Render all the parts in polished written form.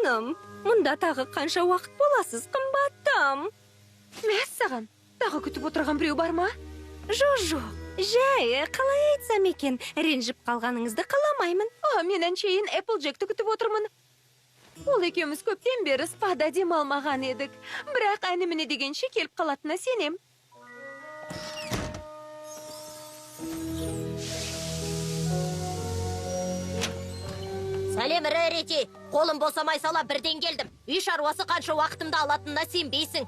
Жаным, мұнда тағы қанша уақыт боласыз, қымбаттым? Мәссаған, тағы күтіп отырған біреу бар ма? Жоқ, жай, қалай айтсам екен, ренжіп қалғаныңызды қаламаймын. Мен әншейін Эпплджекті күтіп отырмын. Ол екеуміз көптен бері спада демалмаған едік. Бірақ әні-міне дегенше келіп қалатынына сенем. Сәлем, Рерити. Қолым босамай сала бірден келдім. Үй шаруасы қанша уақытымды алатынына сенбейсің.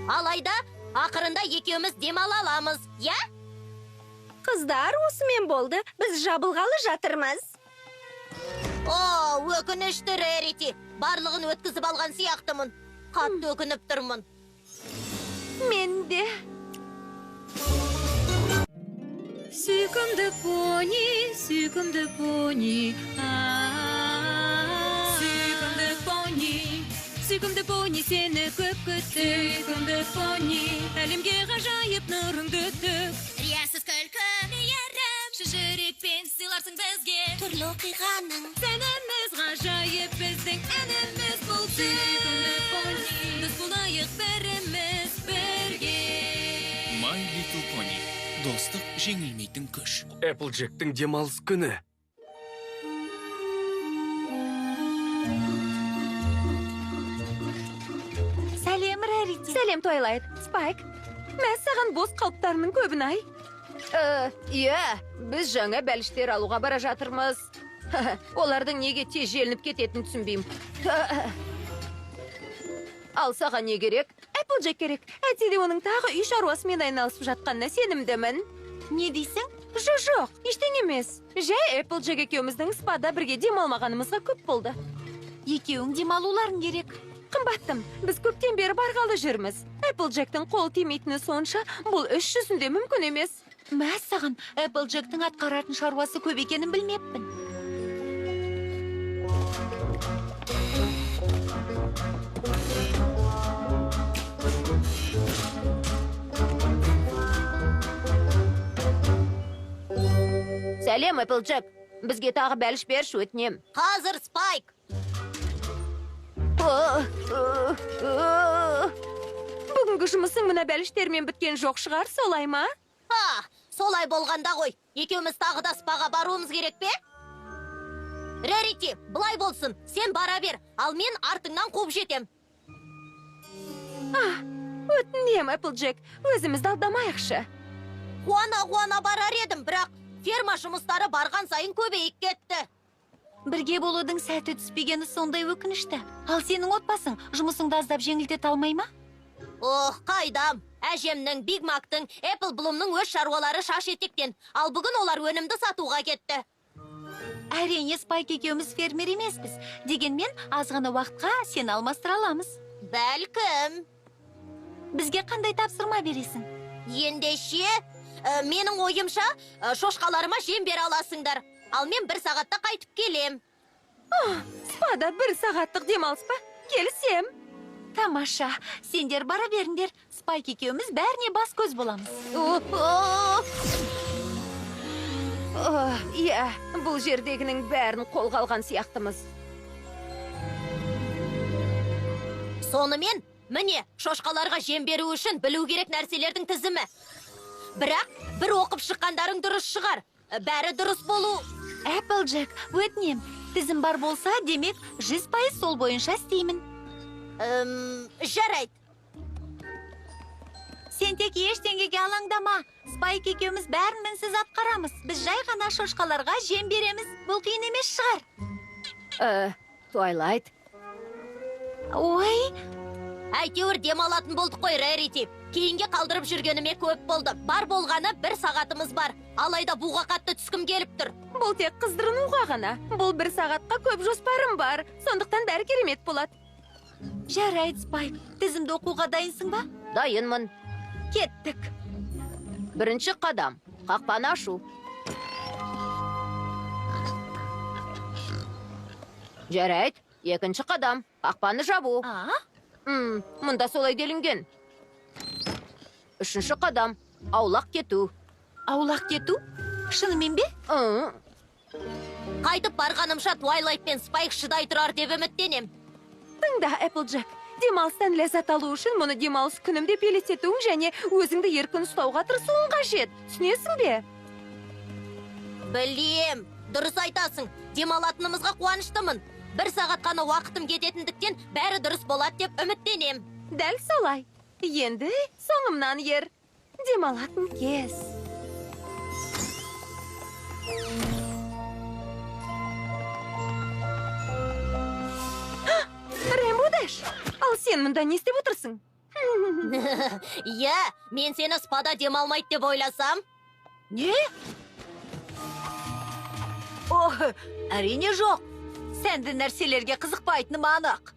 Алайда, ақырында екеуміз демала аламыз, иә? Қыздар, осымен болды. Біз жабылғалы жатырмыз. О, өкінішті, Рерити. Барлығын өткізіп алған сияқтымын. Қатты өкініп тұрмын. Мен де. Сүйкімді пони, сүйкімді пони, сүйкімді пони, сүйкімді пони, сені көп күтті. Сүйкімді пони, әлемге ғажайып нұрыңды төк. Риясыз күлкі, мейірім, шын жүрекпен сыйларсың бізге. Түрлі оқиғаның сәніміз ғажайып, біздің әніміз бұл. Сүйкімді пони, дос болайық бәріміз бірге. My Little Pony. Достық жеңілмейтін күш. Эпплджектің демалыс күні. Сәлем, Рерити. Сәлем, Твайлайт. Спайк, мәссаған, бос қалыптарының көбін ай. Иә, біз жаңа бәліштер алуға бара жатырмыз. Олардың неге тез желініп кететінін түсінбеймін. Ал саған не керек? Эпплджек керек. Әйтсе де оның тағы үй шаруасымен айналысып жатқанына сенімдімін. Не дейсің? Жоқ, ештеңе емес. Жай Эпплджек екеуміздің спада бірге демалмағанымызға көп болды. Екеуің демалуларың керек. Қымбаттым, біз көптен бері барғалы жүрміз. Эпплджектің қол тимейтіні сонша, бұл іс жүзінде мүмкін емес. Мәссаған, Эпплджектің атқаратын шаруасы көп екенін білмеппін. Сәлем, Эпплджек. Бізге тағы бәліш берші, өтінем. Қазір, Спайк. Бүгінгі жұмысың мына бәліштермен біткен жоқ шығар, солай ма? Солай болғанда ғой. Екеуміз тағы да спаға баруымыз керек пе? Рерити, былай болсын. Сен бара бер, ал мен артыңнан қуып жетем. Өтінем, Эпплджек, өзімізді алдамайықшы. Қуана-қуана барар едім, бірақ ферма жұмыстары барған сайын көбейіп кетті. Бірге болудың сәті түспегені сондай өкінішті. Ал сенің отбасың жұмысыңды аздап жеңілдете алмай ма? Ох, қайдам. Әжемнің, Биг Мактың, Эппл Блумның өз шаруалары шаш етектен. Ал бүгін олар өнімді сатуға кетті. Әрине, Спайк екеуміз фермер емеспіз. Дегенмен, аз ғана уақытқа сені алмастыра аламыз. Бәлкім. Бізге қандай тапсырма бересің? Ендеше, менің ойымша, шошқаларыма жем бере аласыңдар. Ал мен бір сағатта қайтып келем. Спада бір сағаттық демалыс па? Келісем. Тамаша, сендер бара беріңдер. Спайк екеуміз бәріне бас көз боламыз. Иә, бұл жердегінің бәрін қолға алған сияқтымыз. Сонымен, міне, шошқаларға жем беру үшін білу керек нәрселердің тізімі. Бірақ бір оқып шыққандарың дұрыс шығар. Бәрі дұрыс болу. Эпплджек, өтінем. Тізім бар болса, демек 100% сол бойынша істеймін. Жарайды. Сен тек ештеңеге алаңдама. Спайк екеуміз бәрін мінсіз атқарамыз. Біз жай ғана шошқаларға жем береміз. Бұл қиын емес шығар. Твайлайт. Ой. Әйтеуір демалатын болдық қой, Рерити. Кейінге қалдырып жүргеніме көп болды. Бар болғаны бір сағатымыз бар. Алайда буға қатты түскім келіп тұр. Бұл тек қыздырынуға ғана. Бұл бір сағатқа көп жоспарым бар. Сондықтан бәрі керемет болады. Жарайды, Спайк. Тізімді оқуға дайынсың ба? Дайынмын. Кеттік. Бірінші қадам. Қақпаны ашу. Жарайды. Екінші қадам. Қақпаны жабу. Мұнда солай делінген. Үшінші қадам. Аулақ кету. Аулақ кету? Шынымен бе? Қайтып барғанымша Твайлайт пен Спайк шыдай тұрар деп үміттенем. Тыңда, Эпплджек. Демалыстан ләззат алу үшін мұны демалыс күнім деп елестетуің және өзіңді еркін ұстауға тырысуың қажет. Түсінесің бе? Білем, дұрыс айтасың. Демалатынымызға қуаныштымын. 1 сағат қана уақытым кететіндіктен бәрі дұрыс болады деп үміттенем. Дәл солай. Енді соңымнан ер. Демалатын кез. Рейнбоу Дэш, ал сен мұнда не істеп отырсың? Иә, мен сені спада демалмайды деп ойласам. Не? О, әрине жоқ. Сәнді нәрселерге қызықпайтыным анық.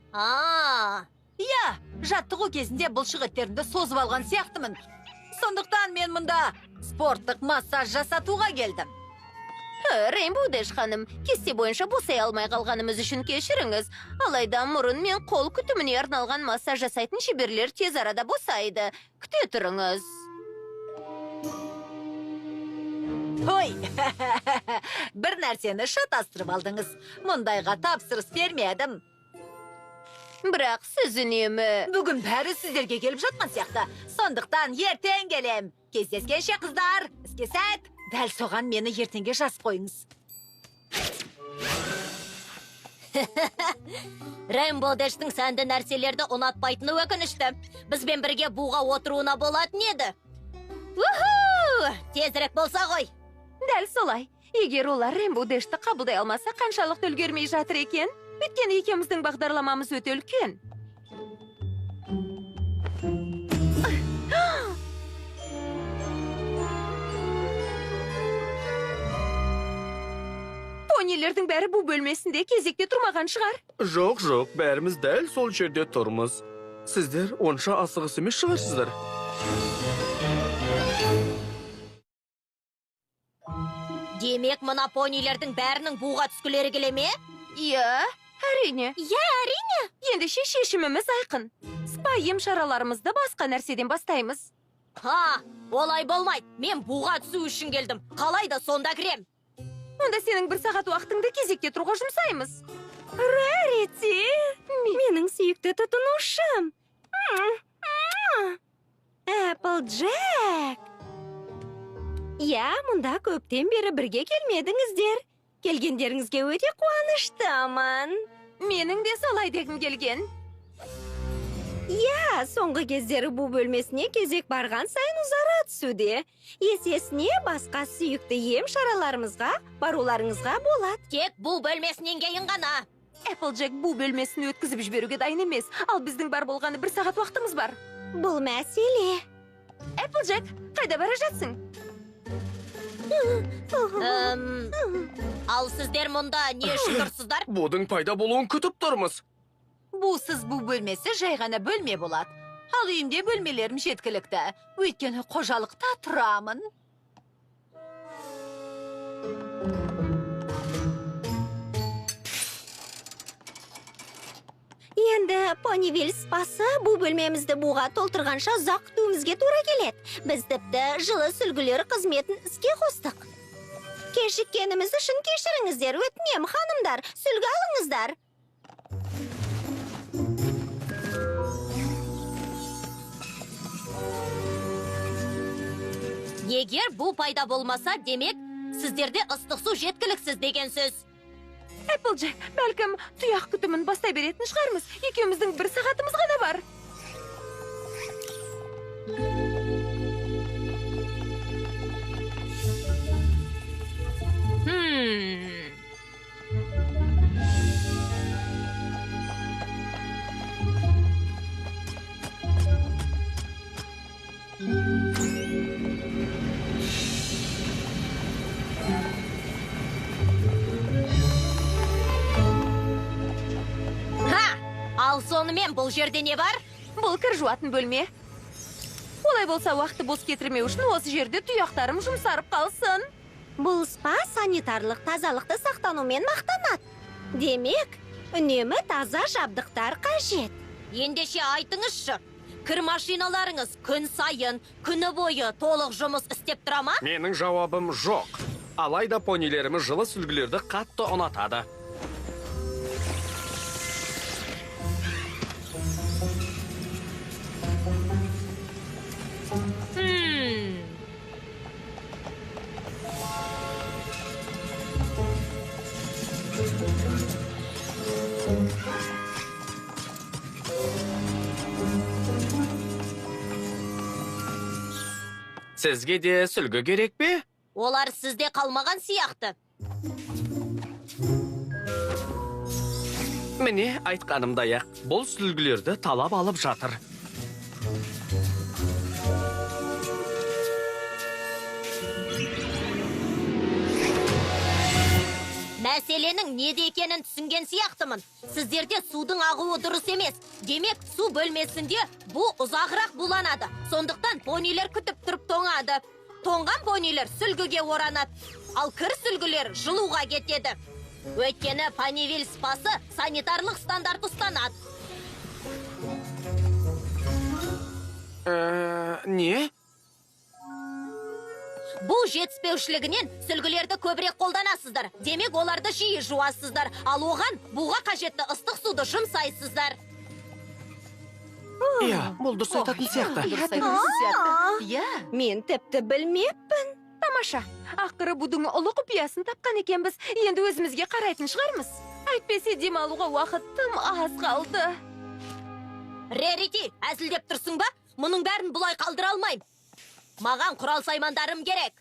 Иә, жаттығу кезінде бұлшық еттерімді созып алған сияқтымын. Сондықтан мен мұнда спорттық массаж жасатуға келдім. Рейнбоу Дэш ханым, кесте бойынша босай алмай қалғанымыз үшін кешіріңіз. Алайда мұрын мен қол күтіміне арналған массаж жасайтын шеберлер тез арада босайды. Күте тұрыңыз. Ой, бір нәрсені шатастырып алдыңыз. Мұндайға тапсырыс бермедім. Бірақ сіз үнемі... Бүгін бәрі сіздерге келіп жатқан сияқты. Сондықтан ертең келем. Кездескенше, қыздар, іске сәт. Дәл соған мені ертеңге жазып қойыңыз. Рейнбоу Дэштің сәнді нәрселерді ұнатпайтыны өкінішті. Бізбен бірге буға отыруына болатын еді. Уху! Тезірек болса ғой. Дәл солай. Егер олар Рейнбоу Дэшті қабылдай алмаса, қаншалықты үлгермей жатыр екен? Өйткені екеуміздің бағдарламамыз өте үлкен. Понилердің бәрі бұл бөлмесінде кезекте тұрмаған шығар. Жоқ, жоқ, бәріміз дәл сол жерде тұрмыз. Сіздер онша асығыс емес шығарсыздар. Демек, мына понилердің бәрінің буға түскілері келе ме? Иә, әрине. Иә, әрине. Ендеше шешіміміз айқын. Спа ем шараларымызды басқа нәрседен бастаймыз. Ха, олай болмайды. Мен буға түсу үшін келдім. Қалай да сонда кірем. Онда сенің 1 сағат уақытыңды кезекте тұруға жұмсаймыз. Рарити, менің сүйікті тұтынушым. Эпплджек. Иә, мұнда көптен бері бірге келмедіңіздер. Келгендеріңізге өте қуаныштымын. Менің де солай дегім келген. Иә, соңғы кездері бұл бөлмесіне кезек барған сайын ұзара түсуде. Есесіне басқа сүйікті ем шараларымызға баруларыңызға болады. Тек бұл бөлмесінен кейін ғана. Эпплджек бұл бөлмесін өткізіп жіберуге дайын емес. Ал біздің бар болғаны 1 сағат уақытымыз бар. Бұл мәселе. Эпплджек, қайда бара жатсың? Ал сіздер мұнда не үшін тұрсыздар? Будың пайда болуын күтіп тұрмыз. Бусыз бу бөлмесі жай ғана бөлме болады. Ал үйімде бөлмелерім жеткілікті. Өйткені қожалықта тұрамын. Енді Понивиль спасы бу бөлмемізді буға толтырғанша ұзақ күтуімізге тура келеді. Біз тіпті жылы сүлгілер қызметін іске қостық. Кешіккеніміз үшін кешіріңіздер, өтінем, ханымдар, сүлгі алыңыздар. Егер бу пайда болмаса, демек, сіздерде ыстық су жеткіліксіз деген сөз. Эпплджек, бәлкім тұяқ күтімін бастай беретін шығармыз. Екеуміздің 1 сағатымыз ғана бар. Ал сонымен бұл жерде не бар? Бұл кір жуатын бөлме. Олай болса уақытты бос кетірмеу үшін осы жерде тұяқтарым жұмсарып қалсын. Бұл спа санитарлық тазалықты сақтанумен мақтанады. Демек, үнемі таза жабдықтар қажет. Ендеше айтыңызшы, кір машиналарыңыз күн сайын, күні бойы толық жұмыс істеп тұра ма? Менің жауабым жоқ. Алайда понилеріміз жылы сүлгілерді қатты ұнатады. Сізге де сүлгі керек пе? Олар сізде қалмаған сияқты. Міне айтқанымдай-ақ, бұл сүлгілерді талап алып жатыр. Мәселенің неде екенін түсінген сияқтымын. Сіздерде судың ағуы дұрыс емес. Демек, су бөлмесінде бу ұзағырақ буланады. Сондықтан понилер күтіп тұрып тоңады. Тоңған понилер сүлгіге оранады. Ал кір сүлгілер жылуға кетеді. Өйткені Понивиль спасы санитарлық стандарт ұстанады. Не? Бу жетіспеушілігінен сүлгілерді көбірек қолданасыздар. Демек, оларды жиі жуасыздар. Ал оған буға қажетті ыстық суды жұмсайсыздар. Иә, бұл дұрыс айтатын сияқты. Иә. Мен тіпті білмеппін. Тамаша, ақыры будың ұлы құпиясын тапқан екенбіз. Енді өзімізге қарайтын шығармыз. Әйтпесе демалуға уақыт тым аз қалды. Рерити, әзілдеп тұрсың ба? Мұның бәрін бұлай қалдыра алмаймын. Маған құрал саймандарым керек.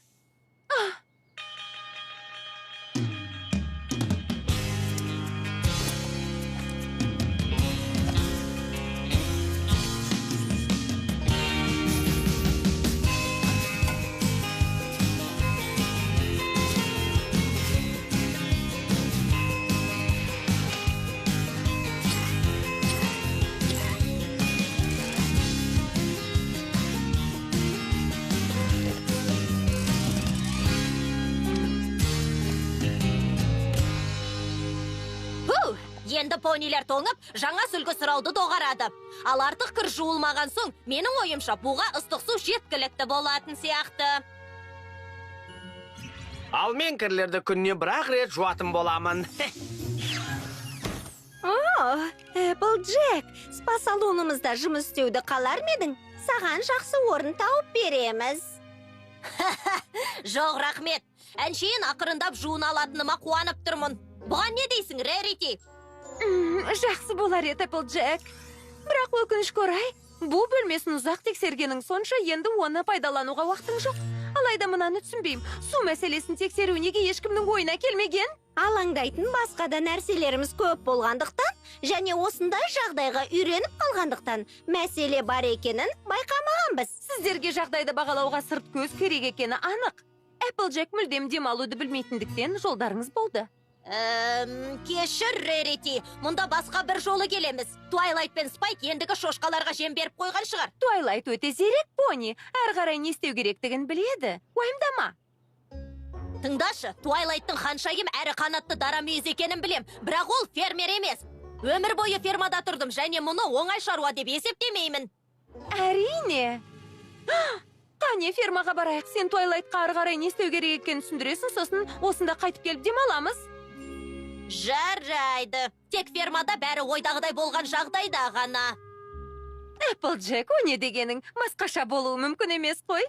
Енді понилер тоңып, жаңа сүлгі сұрауды доғарады. Ал артық кір жуылмаған соң, менің ойымша буға ыстық су жеткілікті болатын сияқты. Ал мен кірлерді күніне бір-ақ рет жуатын боламын. О, Эпплджек, спа-салонымызда жұмыс істеуді қалар ма едің? Саған жақсы орын тауып береміз. Жоқ, рахмет. Әншейін ақырындап жуына алатыныма қуанып тұрмын. Бұған не дейсің, Рерити? Жақсы болар еді, Эпплджек. Бірақ өкінішке орай, бу бөлмесін ұзақ тексергенің сонша енді оны пайдалануға уақытың жоқ. Алайда мынаны түсінбеймін. Су мәселесін тексеру неге ешкімнің ойына келмеген? Алаңдайтын басқа да нәрселеріміз көп болғандықтан, және осындай жағдайға үйреніп қалғандықтан мәселе бар екенін байқамағанбыз. Сіздерге жағдайды бағалауға сырт көз керек екені анық. Эпплджек мүлдем демалуды білмейтіндіктен жолдарыңыз болды. Кешір, Рерити, мұнда басқа бір жолы келеміз. Твайлайт пен Спайк ендігі шошқаларға жем беріп қойған шығар. Твайлайт өте зерек пони, әрі қарай не істеу керектігін біледі. Уайымдама. Тыңдашы, Твайлайттың ханшайым әрі қанатты дара мүйіз екенін білем, бірақ ол фермер емес. Өмір бойы фермада тұрдым және мұны оңай шаруа деп есептемеймін. Әрине. Қане, фермаға барайық. Сен Твайлайтқа ары қарай не істеу керек екенін түсіндіресің, сосын осында қайтып келіп демаламыз. Жарайды. Тек фермада бәрі ойдағыдай болған жағдайда ғана. Эпплджек, о не дегенің? Басқаша болуы мүмкін емес қой.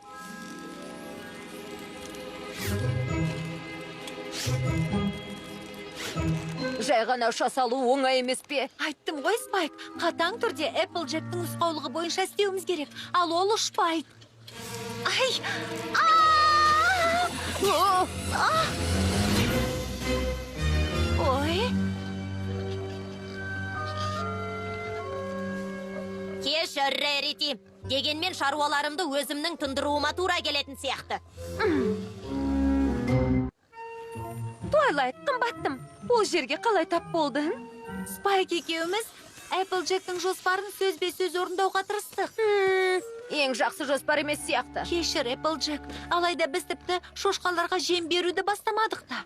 Жай ғана ұша салу оңай емес пе? Айттым ғой, Спайк, қатаң түрде Эпплджектің нұсқаулығы бойынша істеуіміз керек, ал ол ұшпайды. Ай! Ой! Кешір, Рерити. Дегенмен шаруаларымды өзімнің тындыруыма тура келетін сияқты. Твайлайт, қымбаттым, ол жерге қалай тап болдың? Спайк екеуміз Эпплджектің жоспарын сөзбе-сөз орындауға тырыстық. Ең жақсы жоспар емес сияқты. Кешір, Эпплджек, алайда біз тіпті шошқаларға жем беруді бастамадық та.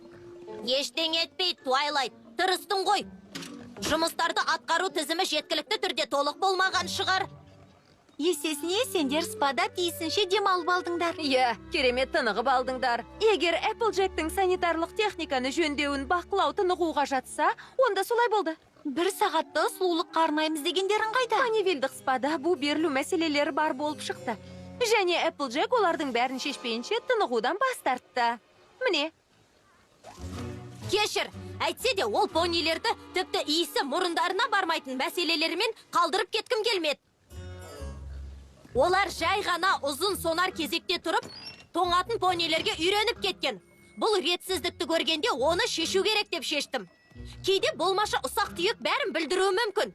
Ештеңе етпейді, Твайлайт, тырыстың ғой. Жұмыстарды атқару тізімі жеткілікті түрде толық болмаған шығар. Есесіне сендер спада тиісінше демалып алдыңдар. Иә, керемет тынығып алдыңдар. Егер Эпплджектің санитарлық техниканы жөндеуін бақылау тынығуға жатса, онда солай болды. Бір сағатты сұлулыққа арнаймыз дегендерің қайда? Понивильдік спада бу берілу мәселелері бар болып шықты. Және Эпплджек олардың бәрін шешпейінше тынығудан бас тартты. Міне. Кешір, әйтсе де ол понилерді тіпті иісі мұрындарына бармайтын мәселелермен қалдырып кеткім келмеді. Олар жай ғана ұзын сонар кезекте тұрып, тоңатын понилерге үйреніп кеткен. Бұл ретсіздікті көргенде оны шешу керек деп шештім. Кейде болмашы ұсақ түйек бәрін білдіруі мүмкін.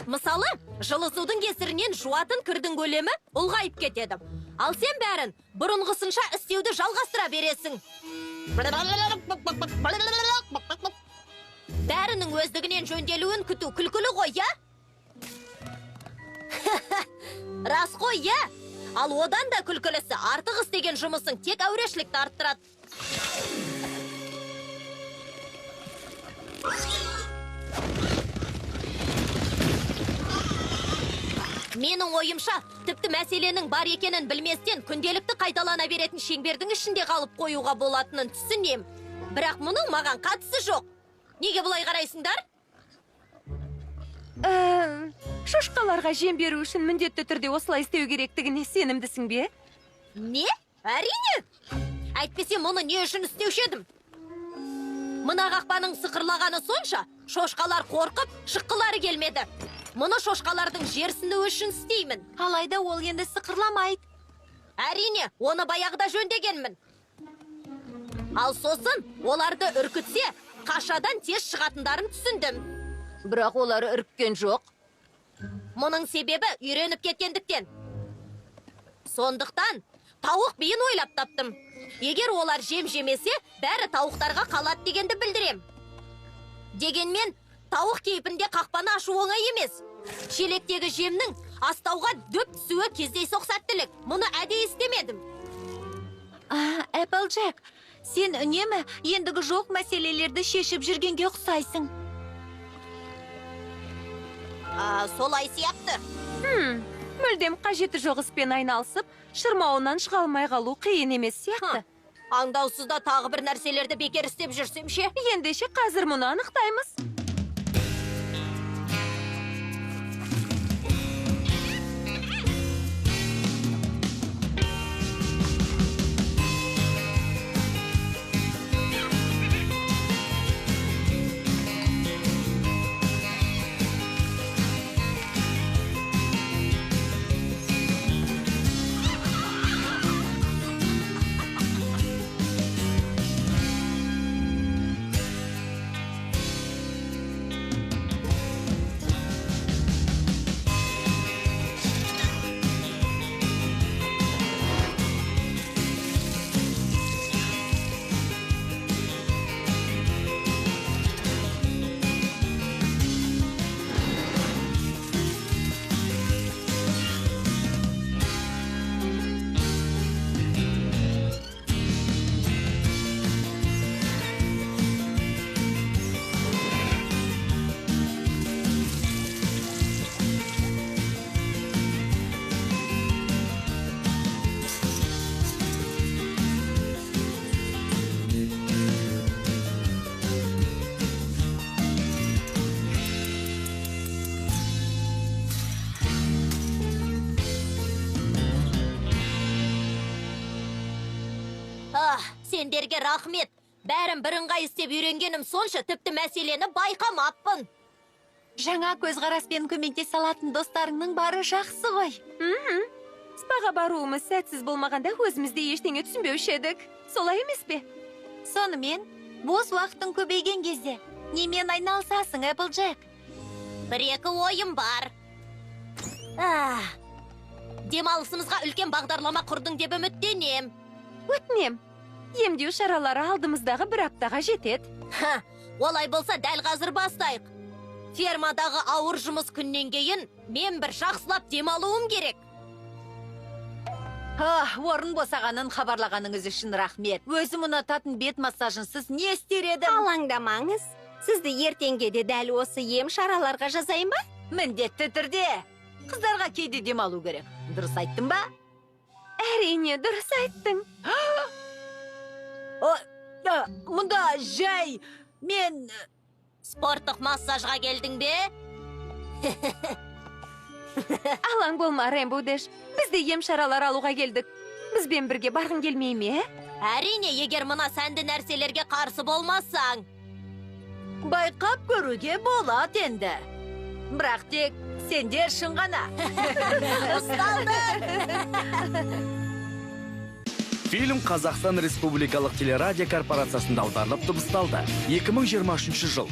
Мысалы, жылы судың кесірінен жуатын кірдің көлемі ұлғайып кетеді. Ал сен бәрін бұрынғысынша істеуді жалғастыра бересің. Бәрінің өздігінен жөнделуін күту күлкілі ғой, я? Рас қой, я? Ал одан да күлкілісі артық істеген жұмысың тек әурешілікті арттырады. Менің ойымша, тіпті мәселенің бар екенін білместен күнделікті қайталана беретін шеңбердің ішінде қалып қоюға болатынын түсінем. Бірақ мұның маған қатысы жоқ. Неге бұлай қарайсыңдар? Шошқаларға жем беру үшін міндетті түрде осылай істеу керектігіне сенімдісің бе? Не? Әрине! Әйтпесе мұны не үшін істеуші едім? Мына қақпаның сықырлағаны сонша, шошқалар қорқып, шыққылары келмеді. Мұны шошқалардың жерсінуі үшін істеймін. Алайда ол енді сықырламайды. Әрине, оны баяғыда жөндегенмін. Ал сосын оларды үркітсе, қашадан тез шығатындарын түсіндім. Бірақ олар үріккен жоқ. Мұның себебі үйреніп кеткендіктен. Сондықтан тауық биін ойлап таптым. Егер олар жем жемесе, бәрі тауықтарға қалады дегенді білдірем. Дегенмен, тауық кейпінде қақпаны ашу оңай емес. Шелектегі жемнің астауға дөп түсуі кездейсоқ сәттілік. Мұны әдейі істемедім. Эпплджек, сен үнемі ендігі жоқ мәселелерді шешіп жүргенге ұқсайсың. Солай сияқты. Мүлдем қажеті жоқ іспен айналысып, шырмауынан шыға алмай қалу қиын емес сияқты. Аңдаусызда тағы бір нәрселерді бекер істеп жүрсем ше? Ендеше қазір мұны анықтаймыз. Сендерге рахмет. Бәрін бірыңғай істеп үйренгенім сонша, тіпті мәселені байқамаппын. Жаңа көзқараспен көмектесе алатын достарыңның бары жақсы ғой. Спаға баруымыз сәтсіз болмағанда өзіміз де ештеңе түсінбеуші едік. Солай емес пе? Сонымен, бос уақытың көбейген кезде немен айналысасың, Эпплджек? Бір-екі ойым бар. Демалысымызға үлкен бағдарлама құрдың деп үміттенем. Өтінем. Емдеу шаралары алдымыздағы бір аптаға жетеді. Олай болса дәл қазір бастайық. Фермадағы ауыр жұмыс күннен кейін мен бір жақсылап демалуым керек. Орын босағанын хабарлағаныңыз үшін рахмет. Өзім ұнататын бет массажынсыз не істер едім? Алаңдамаңыз. Сізді ертеңге де дәл осы ем шараларға жазайын ба? Міндетті түрде. Қыздарға кейде демалу керек. Дұрыс айттым ба? Әрине, дұрыс айттың. Мұнда жай мен... Спорттық массажға келдің бе? Алаң болма, Рейнбоу Дэш. Біз де ем шаралар алуға келдік. Бізбен бірге барғың келмей ме? Әрине, егер мына сәнді нәрселерге қарсы болмасаң. Байқап көруге болады енді. Бірақ тек сендер үшін ғана. Ұсталды. Фильм Қазақстан Республикалық телерадио корпорациясында аударылып дыбысталды. 2023 жыл.